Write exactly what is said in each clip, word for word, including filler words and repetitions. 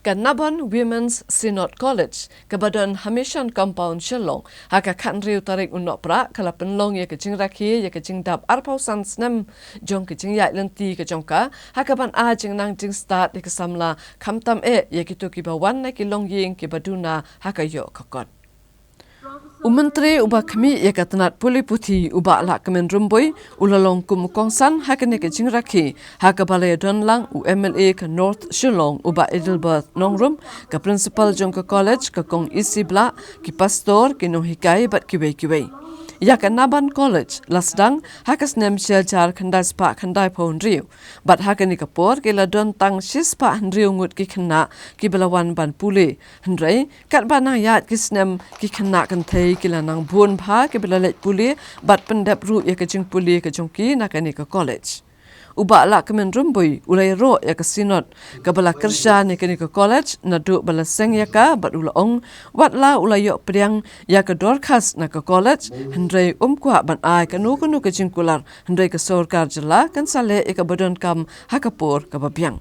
Ka Nabon Women's Synod College, kaba don ha Mission Compound Shillong, ha ka khathynriew tarik u Nohprah, ka la pynlong ïa ka jingrakhe ïa ka jingdap arphew san snem jong ka jingïaid lynti ka jong ka, ha kaban ai jingnang jingstad ïa ka samla, khamtam eh ïa kito kiba wan na ki longïing kiba duna ha ka ïoh ka kot. U Myntri uba khmih ïa ka tnat pule puthi u Bah Lahkmen Rymbui, u la long kum u kongsan ha kane ka jingrakhe, ha kaba la ïadon lang u M L A ka North Shillong u Bah Adelbert Nongrum, ka Principal jong ka college ka Kong Isi Blah, ki pastor, ki nonghikai bad kiwei kiwei. Ïa ka Nabon College la sdang ha ka snem shi hajar khyndai spah khyndaiphew hynriew. Bad ha kane ka por ki la don tang shispah hynriew ngut ki khynnah kiba la wan ban pule. Hynrei katba nang ïaid ki snem, ki khynnah kynthei ki la nang bun bha kiba la leit pule bad pyndep ruh ïa ka jingpule ka jong ki na kane ka college. U Bah Lahkmen Rymbui u la ïaroh ïa ka Synod kaba la kyrshan ïa kane ka college naduh ba la seng ïa ka, bad u la ong, wat la u la ïoh pdiang ïa ka dorkhas na ka college, hynrei um kwah ban ai kano kano ka jingkular, hynrei ka sorkar jylla kan sa leh ïa kaba donkam ha ka por kaba biang.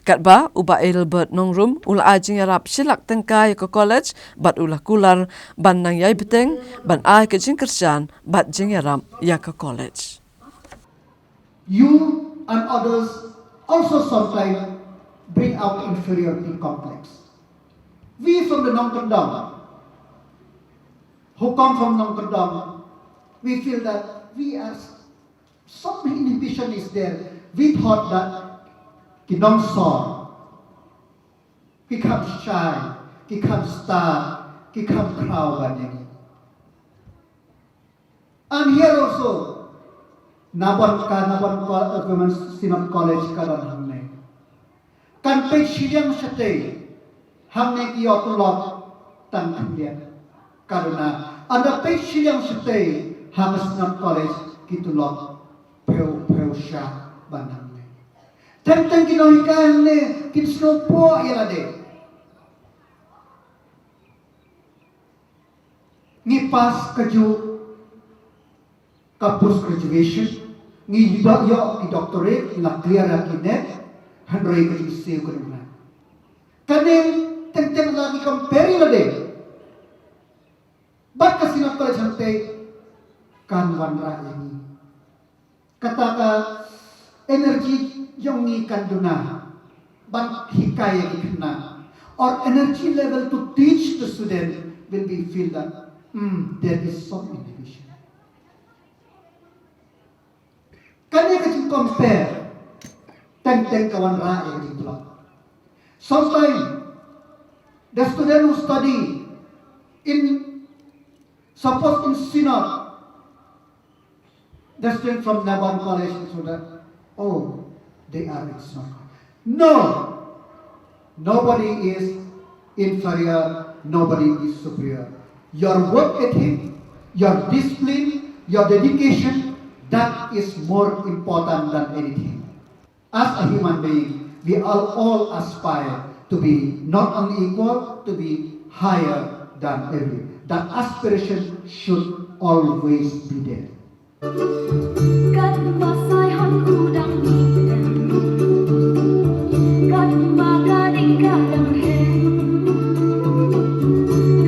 Katba u Bah Adelbert Nongrum u la ai jingïarap shi lak tyngka ïa ka college, bad u la kular ban nang ïai bteng ban ai ka jingkyrshan bad jingïarap ïa ka college. You and others also sometimes bring out inferiority complex. We from the Nongkyndong, who come from Nongkyndong, we feel that we are, some inhibition is there. We thought that ki nongsor ki kham shai, ki kham stad, ki kham khraw ban ïa ngi. And here also, Nabon ka, Nabon Co-, uh, Women's Synod College ka don hangne. Kan peit shiliang shatei, hangne ki ïoh tulop tang khyndiat. Ka duna, ynda peit shiliang shatei ha ka Synod College ki tulop phew, phew shah ban hangne. Teng teng ki nonghikai hangne kin sngewpoh ïa lade. Ngi pass kajuh ka post graduation, ngi ïoh, ïoh ki doctorate, ngi la clear ïa ki NET, hynrei ka jingsiew ka duna. Kane teng teng la ngi compare ïa lade bad ka Synod College hangtei, kan wanrah ïa ngi. Kata ka energy jong ngi kan duna ban hikai ïa ki khynnah. Our energy level to teach the student will be feel that, hmm, there is some inhibition. Kane ka jingcompare teng teng ka wanrah ïa ka jingtlot. Sometimes the student who study in, suppose in Synod, the student from Nabon College and so that, oh, they are in Synod. No! Nobody is inferior, nobody is superior. Your work ethic, your discipline, your dedication, that is more important than anything. As a human being, we are all aspire to be not only equal, to be higher than every. That aspiration should always be there. Kat ba sai hon u dang mih dem, kat ba ka ding ka dang hem,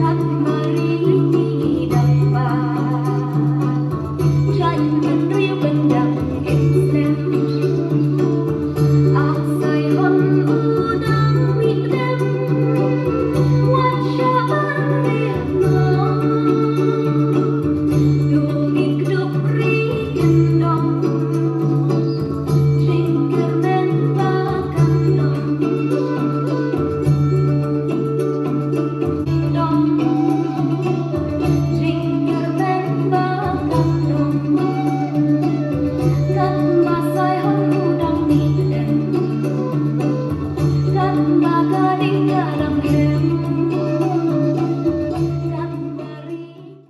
kat ba ri dang ba, jaiñ bynriew byndang im slem. Ah sai hon u dang mih dem, wat shah ban mih.